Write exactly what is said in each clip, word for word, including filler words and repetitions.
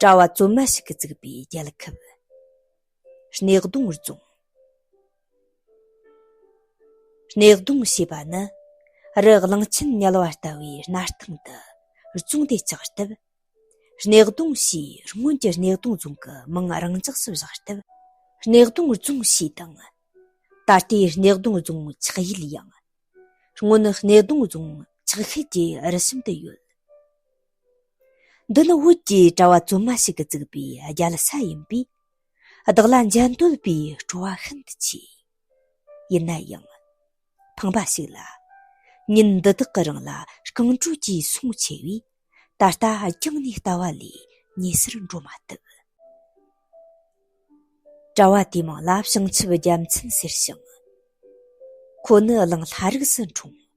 གྲྭ་བ་བཙུན་མ་ཞིག་གིས་བཙུགས་པའི་རྒྱལ་ཁབ། སྣེ་གདོང་རྫོང་། སྣེ་གདོང་ཞེས་པ་ནི། རི་གླང་ཆེན་ཉལ་བ་ལྟ་བུའི་སྣར་ཐང་དུ་རྫོང་དེ་ཆགས་སྟབས། སྣེ་གདོང་ཞེས་སྔོན་གྱི་སྣེ་གདོང་རྫོང་གི་མིང་རང་འཇགས་སུ་བཞག་སྟབས། སྣེ་གདོང་རྫོང་ཞེས་དང་། ད་ལྟའི་སྣེ་གདོང་རྫོང་ཆགས་ཡུལ་ཡང་། སྔོན་སྣེ་གདོང་རྫོང་ཆགས་ཤུལ་གྱི་རི་ཞིམ་དུ་ཡོད། འདི་ནི་བོད་ཀྱི་གྲྭ་བ་བཙུན་མ་ཞིག་གིས་བཙུགས་པའི་རྒྱལ་ས་ཡིན་པས། བདག་ལ་འཇལ་འདོད་པའི་སྤྲོ་བ་ཤིན་ཏུ་ཆེ། ཡིན་ན་ཡང་། ཕངས་པ་ཞིག་ལ། ཉིན་འདི་དག་གི་རིང་ལ་རྐང་བྲོ་གྱིས་སོང་ཆེ་བས། ད་ལྟ་རྒྱང་ནས་ལྟ་བ་ལས་ཉེ་སར་འགྲོ་མ་ཐུབ། གྲྭ་བ་དེའི་མིང་ལ་བྱང་ཆུབ་རྒྱལ་མཚན་ཟེར་ཞིང་། ཁོ་ནི་གླིང་ལྷ་རིགས་སུ་འཁྲུངས།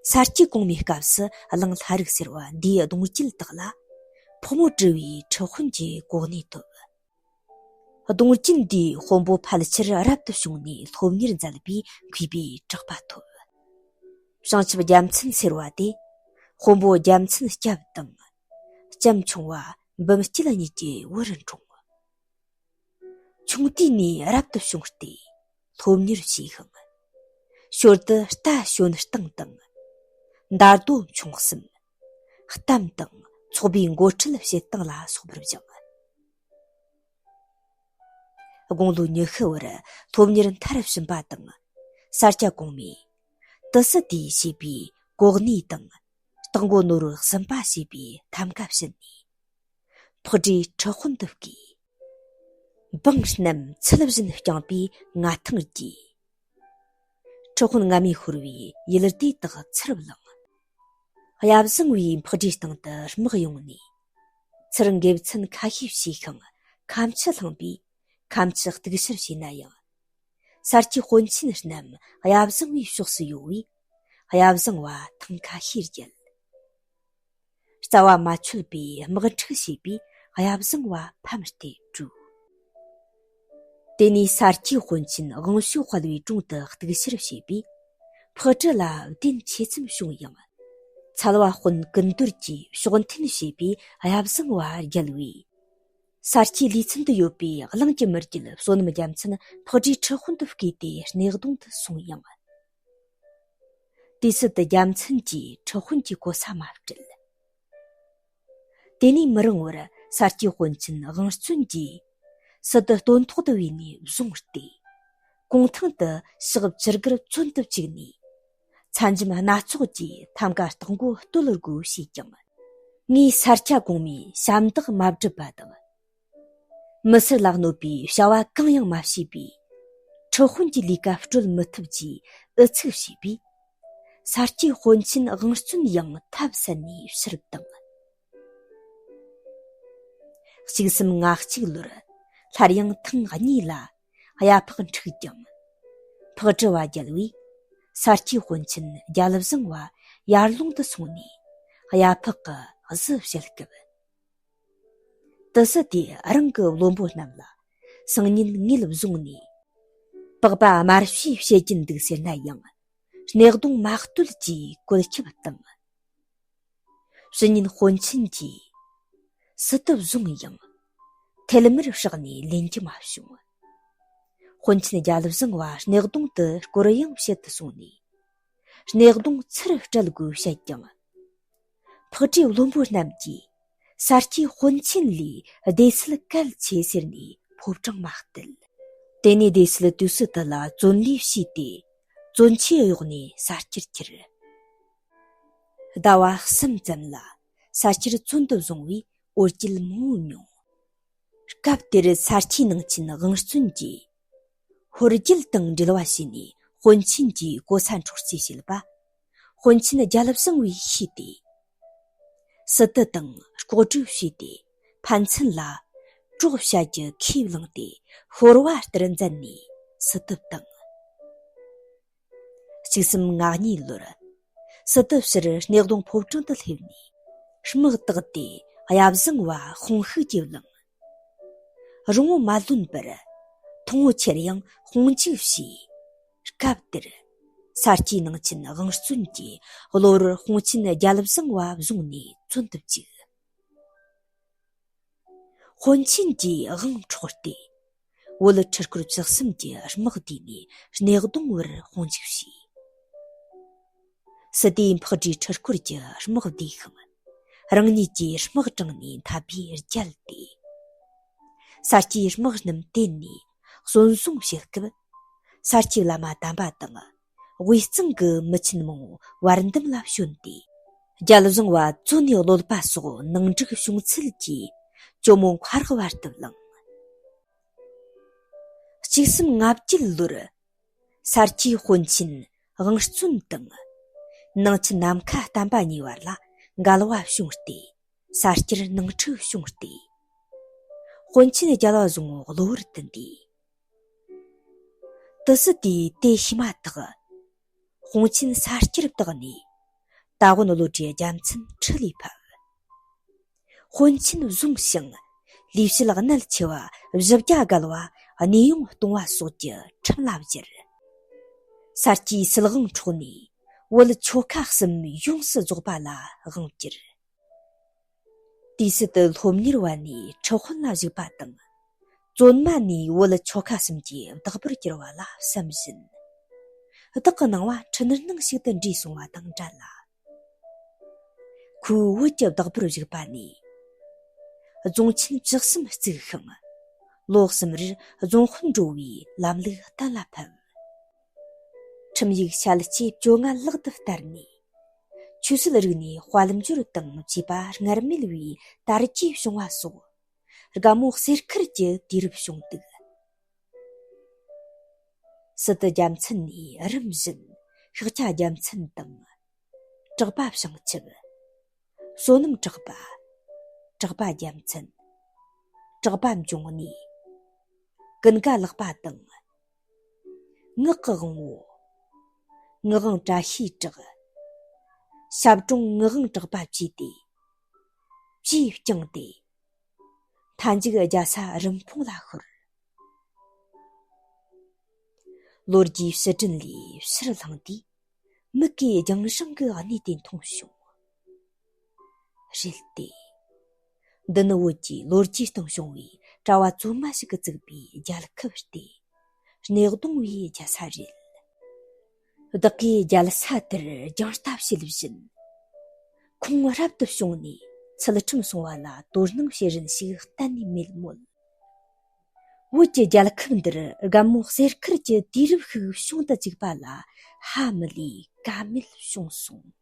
ས་སྐྱའི་གོང་མའི་སྐབས་སུ་གླིང་ལྷ་རིགས་ཟེར་བ་འདིའི་གདུང་རྒྱུད་དག་ལ། ཕོ་མོ་གྲུ་བའི་འཁྲུད་དཔོན་གྱི་གོ་གནས་ཐོབ། གདུང་རྒྱུད་འདིའི་དཔོན་པོ་ཕལ་ཆེར་རབ་ཏུ་བྱུང་ནས་སློབ་གཉེར་མཛད་པས་གུས་པའི་གྲགས་པ་ཐོབ། བྱང་ཆུབ་རྒྱལ་མཚན་ཟེར་བ་དེ། དཔོན་པོ་རྒྱལ་མཚན་སྐྱབས་དང་། ལྕམ་ཆུང་བ་འབུམ་སྐྱིད་གཉིས་ཀྱི་བུ་རུ་འཁྲུངས། ཆུང་དུས་ནས་རབ་ཏུ་བྱུང་སྟེ་སློབ་གཉེར་བྱས་ཤིང་། ཞོར་དུ་རྟ་ཞོན་སྟངས་དང་། མདའ་རྡོ་མཆོང་གསུམ། གཏམ་དང་ཚོགས་པའི་འགོ་ཁྲིད་བྱེད་སྟངས་ལ་སོགས་པར་སྦྱངས། དགུང་ལོ་ཉི་ཤུ་བར་སློབ་གཉེར་མཐར་ཕྱིན་པ་དང་། ས་སྐྱ་གོང་མས་དུ་སི་ཏའི་ཞེས་པའི་གོ་གནས་དང་། སྟག་མགོ་ནོར་བུ་གསུམ་པ་ཞེས་པའི་ཐམ་ཀ་བྱིན་ནས། ཕག་གྲུའི་འཁྲུད་དཔོན་དུ་བསྐོས། འབངས་རྣམས་ཚུལ་བཞིན་བསྐྱངས་པས་མངའ་ཐང་རྒྱས། འཁྲུད་དཔོན་སྔ་མས་ཤོར་བའི་ཡུལ་སྡེ་དག་ཚུར་བླངས། གཡའ་བཟང་བའི་ཕག་གྲུའི་སྟེང་དུ་དམག་ཡོང་ནས། ཚུར་འགེབས་མཚམས་ཁ་ཤས་བྱས་ཤིང་ཁ་མཆུ་བསླངས་པས་ཁ་མཆུ་གཏུག་བཤེར་བྱས་ན་ཡང་། ས་སྐྱའི་དཔོན་ཆེན་རྣམས་གཡའ་བཟང་བའི་ཕྱོགས་སུ་ཡོང་བས། གཡའ་བཟང་བ་ཐང་ཁ་ཤས་བརྒྱལ། རྩ་བ་མ་ཆོད་པའི་དམག་འཁྲུག་བྱས་པས་གཡའ་བཟང་བ་ཕམ་སྟེ་བྲོས། དེ་ནས་ས་སྐྱའི་དཔོན་ཆེན་དབང་ཕྱུག་དཔལ་བའི་དྲུང་དུ་གཏུག་བཤེར་བྱས་པས། ཕག་གྲུ་ལ་བདེན་ཆེ་ཙམ་བྱུང་ཡང་། ཚལ་བ་དཔོན་ཀུན་རྡོར་གྱིས་ཕྱོགས་འཐེན་བྱས་པས་གཡའ་བཟང་བ་བརྒྱལ་བས། ས་སྐྱའི་ལུས་ཚན་དུ་ཡོད་པའི་གླིང་གི་མི་རྒྱུད་བསོད་ནམས་རྒྱལ་མཚན་ཕག་གྲུའི་འཁྲུད་དཔོན་དུ་བསྐོས་ཏེ་སྣེ་གདོང་དུ་སོང་ཡང་། དུས་སུ་དུ་རྒྱལ་མཚན་གྱིས་འཁྲུད་དཔོན་གྱི་གོ་ས་མ་སྤྲད། དེ་ནས་མི་རིང་བར་ས་སྐྱའི་དཔོན་ཆེན་དབང་བཙུན་གྱིས་སི་ཏུ་སྟོན་ཐོག་ཏུ་བོས་ནས་བཟུང་སྟེ། གུང་ཐང་དུ་ཕྱག་བཅུ་དགར་བཙོན་དུ་བཅུག་ནས། ཚ་འཇམ་སྣ་ཚོགས་ཀྱིས་ཐམ་ཀ་སྟག་མགོ་བསྟོད་དགོས་བྱས་ཀྱང་། ངས་ས་སྐྱ་གོང་མའི་ཞབས་འདེགས་མ་བསྒྲུབས་པ་དང་། མི་སེར་ལ་གནོད་པའི་བྱ་བ་གང་ཡང་མ་བྱས་པས། འཁྲུད་དཔོན་གྱི་ལས་ཀ་སྤྲོད་མི་ཐུབ་ཅེས་ཨུ་ཚུགས་བྱས་པས། ས་སྐྱའི་དཔོན་ཆེན་དབང་བཙུན་ཡང་ཐབས་ཟད་ནས་ཕྱིར་བཏང་། གཅིག་གསུམ་ང་གཅིག་ལོར་སླར་ཡང་ཐེངས་གཉིས་ལ་གཡའ་ཕག་འཁྲུགས་ཀྱང་། ཕག་གྲུ་བ་རྒྱལ་བས། ས་སྐྱའི་དཔོན་ཆེན་རྒྱལ་བཟང་བ་ཡར་ཀླུང་དུ་སོང་ནས་གཡའ་ཕག་གི་གཟི་བཤད་སྐབས། དུ་སི་དེས་རང་གི་བློན་པོ་རྣམས་ལ་སང་ཉིན་ངེད་བཟུང་ནས། པགས་པ་དམར་ཤོས་བཤད་ཀྱིན་འདུག་ཟེར་ན་ཡང་། སྣེ་གདོང་མ་བསྟོད་ཀྱིས་བཀོད་ཁྱབ་བཏང་། ཕྱི་ཉིན་དཔོན་ཆེན་གྱིས་སི་ཏུ་བཟུང་ཡང་། ཐལ་མོར་བསྲེགས་ནས་ལེན་རྒྱུ་མ་བྱུང་། དཔོན་ཆེན་རྒྱལ་བཟང་བ་སྣེ་གདོང་དུ་སྐོར་གཡེང་བྱེད་དུ་སོང་ནས། སྣེ་གདོང་ཚུར་སྤྲད་དགོས་བཤད་ཀྱང་། ཕག་གྲུའི་བློན་པོ་རྣམས་ཀྱིས་ས་སྐྱའི་དཔོན་ཆེན་ལས་སྡེ་སྲིད་གལ་ཆེ་ཟེར་ནས་ཕོ་བྲང་མ་བསྟད། དེ་ནས་སྡེ་སྲིད་དུས་སུ་དུ་ལ་བཙོན་ལས་བྱས་ཏེ་བཙོན་ཆས་གཡོགས་ནས་ས་སྐྱར་ཁྱེར། ཟླ་བ་གསུམ་ཙམ་ལ་ས་སྐྱར་བཙོན་དུ་བཟུང་བས་འོ་བརྒྱལ་མང་བོ་མྱོང་། སྐབས་དེར་ས་སྐྱའི་ནང་ཆེན་དབང་བཙུན་གྱིས། ཧོར་རྒྱལ་དང་འབྲེལ་བ་བྱས་ནས་དཔོན་ཆེན་གྱི་གོ་ས་འཕྲོག་རྩིས་བྱེད་པ། དཔོན་ཆེན་རྒྱལ་བཟང་བས་ཤེས་ཏེ། སི་ཏུ་དང་ལྐོག་གྲོས་བྱས་ཏེ་ཕན་ཚུན་ལ་གྲོགས་བྱ་རྒྱུ་ཁས་བླངས་ཏེ་ཤོར་བ་ལྟར་མཛད་ནས་སི་ཏུ་བཏང་། གཅིག་གསུམ་ང་གཉིས་ལོར། སི་ཏུ་ཕྱིར་སྣེ་གདོང་ཕོ་བྲང་དུ་སླེབས་ནས། དམག་བཏགས་ཏེ་གཡའ་བཟང་བ་དཔུང་ཤུགས་ཀྱིས་བླངས། རོང་བོ་མ་ལོན་པར། ཐུང་བོ་ཁྱེར་ཡང་དཔུང་འཇུག་བྱས། སྐབས་དེར། ས་སྐྱའི་ནང་ཆེན་དབང་བཙུན་གྱིས་གློ་བུར་དཔུང་ཆེན་རྒྱལ་བཟང་བ་བཟུང་ནས་བཙོན་དུ་བཅུག་དཔོན་ཆེན་གྱིས་དབང་འཕྲོག་སྟེ། བོད་ཁྲི་སྐོར་བཅུ་གསུམ་གྱི་དམག་བསྡུས་ནས་སྣེ་གདོང་བར་དཔུང་འཇུག་བྱས། སི་ཏའི་འཕགས་བྲིས་ཁྲི་སྐོར་གྱི་དམག་བསྡུས་ཤིང་། རང་ཉིད་ཀྱིས་དམག་དྲངས་ནས་འཐབ་པས་རྒྱལ་ཏེ། ས་སྐྱའི་དམག་རྣམས་བསྟེན་ནས་གསོན་བཟུང་བྱེད་སྐབས། ས་སྐྱའི་བླ་མ་དམ་པ་དང་། དབུས་གཙང་གི་མི་ཆེན་མང་བོ་བར་འདུམ་ལ་བྱོན་ཏེ། རྒྱལ་བཟང་བ་བཙོན་ནས་གློད་པ་སོགས་ནང་འགྲིག་བྱུང་ཚུལ་གྱིས་ཇོ་མོ་མཁའ་རག་བར་དུ་བླངས། གཅིག་གསུམ་ལྔ་བརྒྱད་ལོར། ས་སྐྱའི་དཔོན་ཆེན་དབང་བཙོན་དང་། ནང་ཆེན་ནམ་མཁའ་བསྟན་པ་གཉིས་བར་ལ་འགལ་བ་བྱུང་སྟེ། ས་སྐྱར་ནང་འཁྲུག་བྱུང་སྟེ། དཔོན་ཆེན་རྒྱལ་བ་བཟང་བོ་གློ་བུར་དུ་འདས། དུ་སི་དེའི་དེ་ཤི་མ་ཐག་དཔུང་ཆེན་ས་སྐྱར་བཏགས་ནས། ད་གོན་བློ་གྲོས་རྒྱལ་མཚན་ཁྲི་ལས་ཕེབས། དཔོན་ཆེན་བཟུང་ཞིང་། ལས་བྱེད་གནད་ཆེ་བ་བཞི་བརྒྱ་བརྒལ་བ་གནས་དབྱུང་གཏོང་བ་སོགས་ཀྱི་ཁྲིམས་ལ་བཞེར། ས་སྐྱའི་སྲིད་དབང་འཕྲོག་ནས། བོད་ཆོལ་ཁ་གསུམ་ཡོངས་སུ་རྫོགས་པ་ལ་དབང་བསྒྱུར། དུས་སུ་དུ་སློབ་གཉེར་བ་ནས་ཁྲི་དཔོན་ལ་བཞུགས་པ་དང་། བཙོན་མ་ནས་བོད་ཆོལ་ཁ་གསུམ་གྱི་བདག་པོར་གྱུར་བ་ལ་བསམ་བཞིན། བདག་གི་སྣང་བ་འཕྲུལ་སྣང་ཞིག་ཏུ་འདྲེས་སོང་བ་དང་འདྲ་ལ། ཁོས་བོད་ཀྱི་བདག་པོར་བཞུགས་པ་ནས། རྫོང་ཆེན་བཅུ་གསུམ་བརྩིགས་ཤིང་། ལོ་གསུམ་རེར་རྫོང་དཔོན་འགྲོ་བའི་ལམ་ལུགས་གཏན་ལ་ཕབ། ཁྲིམས་ཡིག་ཞལ་ལྕེ་བཅོ་ལྔ་ལག་ཏུ་བསྟར་ནས། ཆོས་སྲིད་རིག་གནས་དཔལ་འབྱོར་དང་བཅས་པ་སྔར་མེད་པའི་དར་རྒྱས་བྱུང་བ་སོགས། སྒམ་པོ་གསེར་ཁུར་གྱི་དུས་རབས་བྱུང་འདུག། སི་ཏུ་རྒྱལ་མཚན་ནས་རིམ་བཞིན་ཤཱཀྱ་རྒྱལ་མཚན་དང་། གྲགས་པ་བྱང་ཆུབ། བསོད་ནམས་གྲགས་པ། གྲགས་པ་རྒྱལ་མཚན། གྲགས་པ་འབྱུང་གནས། ཀུན་དགའ་ལགས་པ་དང་། ངག་གི་དབང་པོ། ངག་དབང་བཀྲ་ཤིས་གྲགས། ཞབས་དྲུང་ངག་དབང་གྲགས་པ་བཅས་ཏེ། བཅས་བསྐྱངས་ཏེ། མཐའ་མཇུག་རྒྱལ་ས་རིན་སྤུངས་ལ་ཤོར། ལོ་རྒྱུས་ཕྱིར་དྲན་ལས་ཕྱིར་བླངས་ཏེ། མིག་གིས་རྒྱང་རིང་གི་གནས་དེ་མཐོང་བྱུང་། རེད་དེ། འདི་ནི་བོད་ཀྱི་ལོ་རྒྱུས་སྟེང་བྱུང་བའི་གྲྭ་བ་བཙུན་མ་ཞིག་གིས་བཙུགས་པའི་རྒྱལ་ཁབ་སྟེ། སྣེ་གདོང་བའི་རྒྱལ་ས་རེད། བདག་གིས་རྒྱལ་ས་དེར་རྒྱང་ལྟ་བྱེད་བཞིན། ཁོང་རབ་ཏུ་བྱུང་ནས་ཚུལ་ཁྲིམས་སྲུང་བ་ལ་དོ་སྣང་བྱེད་རིན་ཞིག་གཏན་ནས་མེད་མོད། བོད་ཀྱི་རྒྱལ་ཁབ་འདིར་སྒམ་པོ་གསེར་ཁུར་གྱི་དུས་རབས་ཤིག་བྱུང་དུ་བཅུག་པ་ལ་ཧ་མི་ལས་ཀ་མེད་བྱུང་སོང་།